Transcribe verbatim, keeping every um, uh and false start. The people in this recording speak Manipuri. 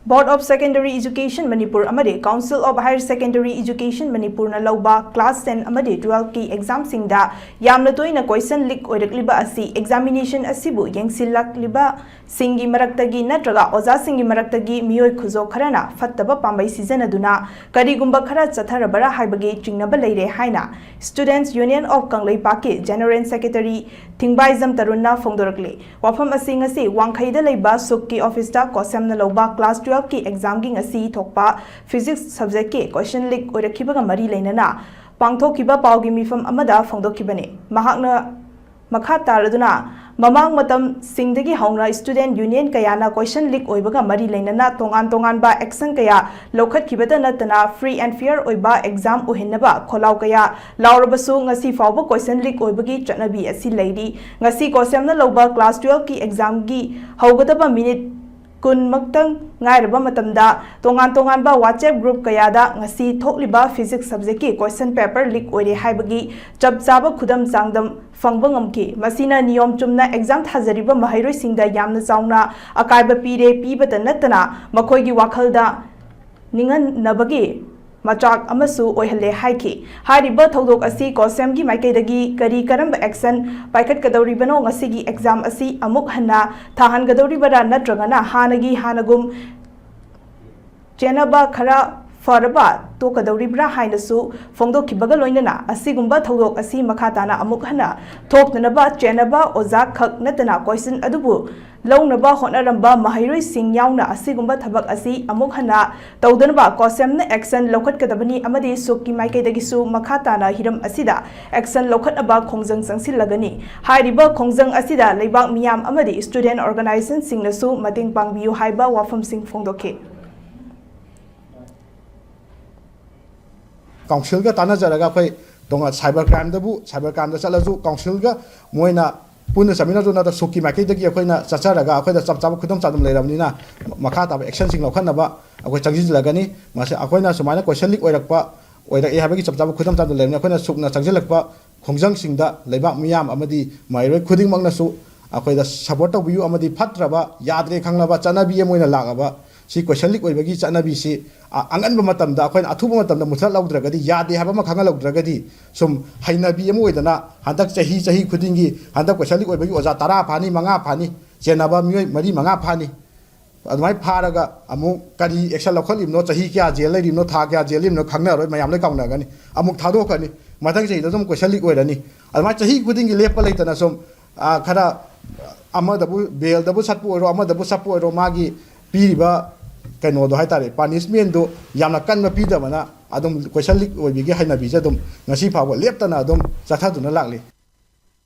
Board of Secondary Education Manipur ꯑꯃꯗꯤ Council of Higher Secondary Education ꯃꯅꯤꯄꯨꯔꯅ ꯂꯧꯕ class ten ꯑꯃꯗꯤ twelve ꯀꯤ exam ꯁꯤꯡꯗ ꯌꯥꯝꯅ ꯇꯣꯏꯅ question leak ꯑꯣꯏꯔꯛꯂꯤꯕ ꯑꯁꯤ examination ꯑꯁꯤꯕꯨ ꯌꯦꯡꯁꯤꯜꯂꯛꯂꯤꯕ ꯁꯤꯡꯒꯤ ꯃꯔꯛꯇꯒꯤ ꯅꯠꯇ꯭ꯔꯒ ꯑꯣꯖꯥꯁꯤꯡꯒꯤ ꯃꯔꯛꯇꯒꯤ ꯃꯤꯑꯣꯏ ꯈꯨꯖꯣ ꯈꯔꯅ ꯐꯠꯇꯕ ꯄꯥꯝꯕꯩ ꯁꯤꯖꯤꯟꯅꯗꯨꯅ ꯀꯔꯤꯒꯨꯝꯕ ꯈꯔ ꯆꯠꯊꯔꯕꯔꯥ ꯍꯥꯏꯕꯒꯤ ꯆꯤꯡꯅꯕ ꯂꯩꯔꯦ ꯍꯥꯏꯅ Students Union of ꯀꯪꯂꯩꯄꯥꯛꯀꯤ General Secretary ꯊꯤꯡꯕꯥꯏꯖꯝ ꯇꯔꯨꯟꯅ ꯐꯣꯡꯗꯣꯔꯛꯂꯤ꯫ ꯋꯥꯐꯝ ꯑꯁꯤ ꯉꯁꯤ ꯋꯥꯡꯈꯩꯗ ꯂꯩꯕ ꯁꯨꯛꯀꯤ office ꯇ ꯀꯣꯁꯦꯝꯅ ꯂꯧꯕ class twelve ꯀꯤ exam ꯒꯤ ꯉꯁꯤ ꯊꯣꯛꯄ Physics subject ꯀꯤ question leak ꯑꯣꯏꯔꯛꯈꯤꯕꯒ ꯃꯔꯤ ꯂꯩꯅꯅ ꯄꯥꯡꯊꯣꯛꯈꯤꯕ ꯄꯥꯎꯒꯤ ꯃꯤꯐꯝ ꯑꯃꯗ ꯐꯣꯡꯗꯣꯛꯈꯤꯕꯅꯤ꯫ ꯃꯍꯥꯛꯅ ꯃꯈꯥ ꯇꯥꯔꯗꯨꯅ ꯃꯃꯥꯡ ꯃꯇꯝꯁꯤꯡꯗꯒꯤ ꯍꯧꯅ Student Union ꯀꯌꯥꯅ question leak ꯑꯣꯏꯕꯒ ꯃꯔꯤ ꯂꯩꯅꯅ ꯇꯣꯉꯥꯟ ꯇꯣꯉꯥꯟꯕ action ꯀꯌꯥ ꯂꯧꯈꯠꯈꯤꯕꯇ ꯅꯠꯇꯅ free and fair ꯑꯣꯏꯕ exam ꯑꯣꯏꯍꯟꯅꯕ ꯈꯣꯜꯂꯥꯎ ꯀꯌꯥ ꯂꯥꯎꯔꯕꯁꯨ ꯉꯁꯤ ꯐꯥꯎꯕ question leak ꯑꯣꯏꯕꯒꯤ ꯆꯠꯅꯕꯤ ꯑꯁꯤ ꯂꯩꯔꯤ꯫ ꯉꯁꯤ ꯀꯣꯁꯦꯝꯅ ꯂꯧꯕ class twelve ꯀꯤ exam ꯒꯤ ꯍꯧꯒꯗꯕ minute ꯀꯨꯟ ꯃꯛꯇꯪ ꯉꯥꯏꯔꯕ ꯃꯇꯝꯗ ꯇꯣꯉꯥꯟ ꯇꯣꯉꯥꯟꯕ WhatsApp group ꯀꯌꯥꯗ ꯉꯁꯤ ꯊꯣꯛꯂꯤꯕ Physics subject ꯀꯤ question paper leak ꯑꯣꯏꯔꯦ ꯍꯥꯏꯕꯒꯤ ꯆꯞ ꯆꯥꯕ ꯈꯨꯗꯝ ꯆꯥꯡꯗꯝ ꯐꯪꯕ ꯉꯝꯈꯤ꯫ ꯃꯁꯤꯅ ꯅꯤꯌꯣꯝ ꯆꯨꯝꯅ exam ꯊꯥꯖꯔꯤꯕ ꯃꯍꯩꯔꯣꯏꯁꯤꯡꯗ ꯌꯥꯝꯅ ꯆꯥꯎꯅ ꯑꯀꯥꯏꯕ ꯄꯤꯔꯦ, ꯄꯤꯕꯇ ꯅꯠꯇꯅ ꯃꯈꯣꯏꯒꯤ ꯋꯥꯈꯜꯗ ꯅꯤꯡꯍꯟꯅꯕꯒꯤ ꯃꯆꯥꯛ ꯑꯃꯁꯨ ꯑꯣꯏꯍꯜꯂꯦ ꯍꯥꯏꯈꯤ꯫ ꯍꯥꯏꯔꯤꯕ ꯊꯧꯗꯣꯛ ꯑꯁꯤ ꯀꯣꯁꯦꯝꯒꯤ ꯃꯥꯏꯀꯩꯗꯒꯤ ꯀꯔꯤ ꯀꯔꯝꯕ action ꯄꯥꯏꯈꯠꯀꯗꯧꯔꯤꯕꯅꯣ? ꯉꯁꯤꯒꯤ exam ꯑꯁꯤ ꯑꯃꯨꯛ ꯍꯟꯅ ꯊꯥꯍꯟꯒꯗꯧꯔꯤꯕꯔꯥ ꯅꯠꯇ꯭ꯔꯒꯅ ꯍꯥꯟꯅꯒꯤ ꯍꯥꯟꯅꯒꯨꯝ ꯆꯦꯟꯅꯕ ꯈꯔ ꯐꯔꯕ ꯇꯣꯛꯀꯗꯧꯔꯤꯕ꯭ꯔꯥ ꯍꯥꯏꯅꯁꯨ ꯐꯣꯡꯗꯣꯛꯈꯤꯕꯒ ꯂꯣꯏꯅꯅ ꯑꯁꯤꯒꯨꯝꯕ ꯊꯧꯗꯣꯛ ꯑꯁꯤ ꯃꯈꯥ ꯇꯥꯅ ꯑꯃꯨꯛ ꯍꯟꯅ ꯊꯣꯛꯇꯅꯕ ꯆꯦꯟꯅꯕ ꯑꯣꯖꯥ ꯈꯛ ꯅꯠꯇꯅ question ꯑꯗꯨꯕꯨ ꯂꯧꯅꯕ ꯍꯣꯠꯅꯔꯝꯕ ꯃꯍꯩꯔꯣꯏꯁꯤꯡ ꯌꯥꯎꯅ ꯑꯁꯤꯒꯨꯝꯕ ꯊꯕꯛ ꯑꯁꯤ ꯑꯃꯨꯛ ꯍꯟꯅ ꯇꯧꯗꯅꯕ ꯀꯣꯁꯦꯝꯅ action ꯂꯧꯈꯠꯀꯗꯕꯅꯤ ꯑꯃꯗꯤ ꯁꯨꯛꯀꯤ ꯃꯥꯏꯀꯩꯗꯒꯤꯁꯨ ꯃꯈꯥ ꯇꯥꯅ ꯍꯤꯔꯝ ꯑꯁꯤꯗ action ꯂꯧꯈꯠꯅꯕ ꯈꯣꯡꯖꯪ ꯆꯪꯁꯤꯜꯂꯒꯅꯤ꯫ ꯍꯥꯏꯔꯤꯕ ꯈꯣꯡꯖꯪ ꯑꯁꯤꯗ ꯂꯩꯕꯥꯛ ꯃꯤꯌꯥꯝ ꯑꯃꯗꯤ student organization ꯁꯤꯡꯅꯁꯨ ꯃꯇꯦꯡ ꯄꯥꯡꯕꯤꯌꯨ ꯍꯥꯏꯕ ꯋꯥꯐꯝꯁꯤꯡ ꯐꯣꯡꯗꯣꯛꯈꯤ꯫ Council ꯒ ꯇꯥꯟꯅꯖꯔꯒ ꯑꯩꯈꯣꯏ ꯇꯣꯉꯥꯟ cyber crime ꯗꯕꯨ, cyber crime ꯗ ꯆꯠꯂꯁꯨ council ꯒ ꯃꯣꯏꯅ ꯄꯨꯟꯅ ꯆꯠꯃꯤꯟꯅꯗꯨꯅ ꯅꯠꯇ꯭ꯔꯒ ꯁꯨꯛꯀꯤ ꯃꯥꯏꯀꯩꯗꯒꯤ ꯑꯩꯈꯣꯏꯅ ꯆꯠꯆꯔꯒ ꯑꯩꯈꯣꯏꯗ ꯆꯞ ꯆꯥꯕ ꯈꯨꯗꯝ ꯆꯥꯡꯗꯝ ꯂꯩꯔꯕꯅꯤꯅ ꯃꯈꯥ ꯇꯥꯕ action ꯁꯤꯡ ꯂꯧꯈꯠꯅꯕ ꯑꯩꯈꯣꯏ ꯆꯪꯁꯤꯜꯂꯒꯅꯤ꯫ ꯃꯁꯤ ꯑꯩꯈꯣꯏꯅ ꯁꯨꯃꯥꯏꯅ question leak ꯑꯣꯏꯔꯛꯄ, ꯑꯣꯏꯔꯛꯑꯦ ꯍꯥꯏꯕꯒꯤ ꯆꯞ ꯆꯥꯕ ꯈꯨꯗꯝ ꯆꯥꯡꯗꯝ ꯂꯩꯔꯕꯅꯤꯅ ꯑꯩꯈꯣꯏꯅ ꯁꯨꯛꯅ ꯆꯪꯁꯤꯜꯂꯛꯄ ꯈꯣꯡꯖꯪꯁꯤꯡꯗ ꯂꯩꯕꯥꯛ ꯃꯤꯌꯥꯝ ꯑꯃꯗꯤ ꯃꯍꯩꯔꯣꯏ ꯈꯨꯗꯤꯡꯃꯛꯅꯁꯨ ꯑꯩꯈꯣꯏꯗ support ꯇꯧꯕꯤꯌꯨ ꯑꯃꯗꯤ ꯐꯠꯇ꯭ꯔꯕ, ꯌꯥꯗ꯭ꯔꯦ ꯈꯪꯂꯕ ꯆꯠꯅꯕꯤ ꯑꯃ ꯑꯣꯏꯅ ꯂꯥꯛꯂꯕ ꯁꯤ ꯀꯣꯏꯁꯟ ꯂꯤꯛ ꯑꯣꯏꯕꯒꯤ ꯆꯠꯅꯕꯤꯁꯤ, ꯑ, ꯑꯉꯟꯕ ꯃꯇꯝꯗ ꯑꯩꯈꯣꯏꯅ ꯑꯊꯨꯕ ꯃꯇꯝꯗ ꯃꯨꯊꯠꯍꯧꯗ꯭ꯔꯒꯗꯤ, ꯌꯥꯗꯦ ꯍꯥꯏꯕ ꯑꯃ ꯈꯪꯍꯜꯍꯧꯗ꯭ꯔꯒꯗꯤ, ꯁꯨꯝ ꯍꯩꯅꯕꯤ ꯑꯃ ꯑꯣꯏꯗꯅ ꯍꯟꯗꯛ ꯆꯍꯤ, ꯆꯍꯤ ꯈꯨꯗꯤꯡꯒꯤ ꯍꯟꯗꯛ ꯀꯣꯏꯁꯟ ꯂꯤꯛ ꯑꯣꯏꯕꯒꯤ ꯑꯣꯖꯥ ꯇꯔꯥ ꯐꯥꯅꯤ, ꯃꯉꯥ ꯐꯥꯅꯤ, ꯆꯦꯟꯅꯕ ꯃꯤꯑꯣꯏ ꯃꯔꯤ ꯃꯉꯥ ꯐꯥꯅꯤ, ꯑꯗꯨꯃꯥꯏꯅ ꯐꯥꯔꯒ ꯑꯃꯨꯛ ꯀꯔꯤ action ꯂꯧꯈꯠꯂꯤꯕꯅꯣ, ꯆꯍꯤ ꯀꯌꯥ ꯖꯦꯜ ꯂꯩꯔꯤꯕꯅꯣ, ꯊꯥ ꯀꯌꯥ ꯖꯦꯜ ꯂꯩꯔꯤꯕꯅꯣ ꯈꯪꯅꯔꯣꯏ, ꯃꯌꯥꯝ ꯂꯣꯏ ꯀꯥꯎꯅꯒꯅꯤ꯫ ꯑꯃꯨꯛ ꯊꯥꯗꯣꯛꯀꯅꯤ, ꯃꯊꯪ ꯆꯍꯤꯗ ꯑꯗꯨꯝ ꯀꯣꯏꯁꯟ ꯂꯤꯛ ꯑꯣꯏꯔꯅꯤ꯫ ꯑꯗꯨꯃꯥꯏꯅ ꯆꯍꯤ ꯈꯨꯗꯤꯡꯒꯤ ꯂꯦꯞꯄ ꯂꯩꯇꯅ ꯁꯨꯝ, ꯑ, ꯈꯔ ꯑꯃꯗꯕꯨ, ꯕꯦꯜꯗꯕꯨ ꯆꯠꯄ ꯑꯣꯏꯔꯣ, ꯑꯃꯗꯕꯨ ꯆꯠꯄ ꯑꯣꯏꯔꯣ, ꯃꯥꯒꯤ ꯄꯤꯔꯤꯕ ꯀꯩꯅꯣꯗꯣ ꯍꯥꯏꯇꯥꯔꯦ, ꯄꯥꯅꯤꯁꯃꯦꯟꯗꯣ ꯌꯥꯝꯅ ꯀꯟꯕ ꯄꯤꯗꯕꯅ ꯑꯗꯨꯝ ꯀꯣꯏꯁꯟ ꯂꯤꯛ ꯑꯣꯏꯕꯒꯤ ꯍꯩꯅꯕꯤꯁꯦ ꯑꯗꯨꯝ ꯉꯁꯤ ꯐꯥꯎꯕ ꯂꯦꯞꯇꯅ ꯑꯗꯨꯝ ꯆꯠꯊꯗꯨꯅ ꯂꯥꯛꯂꯤ꯫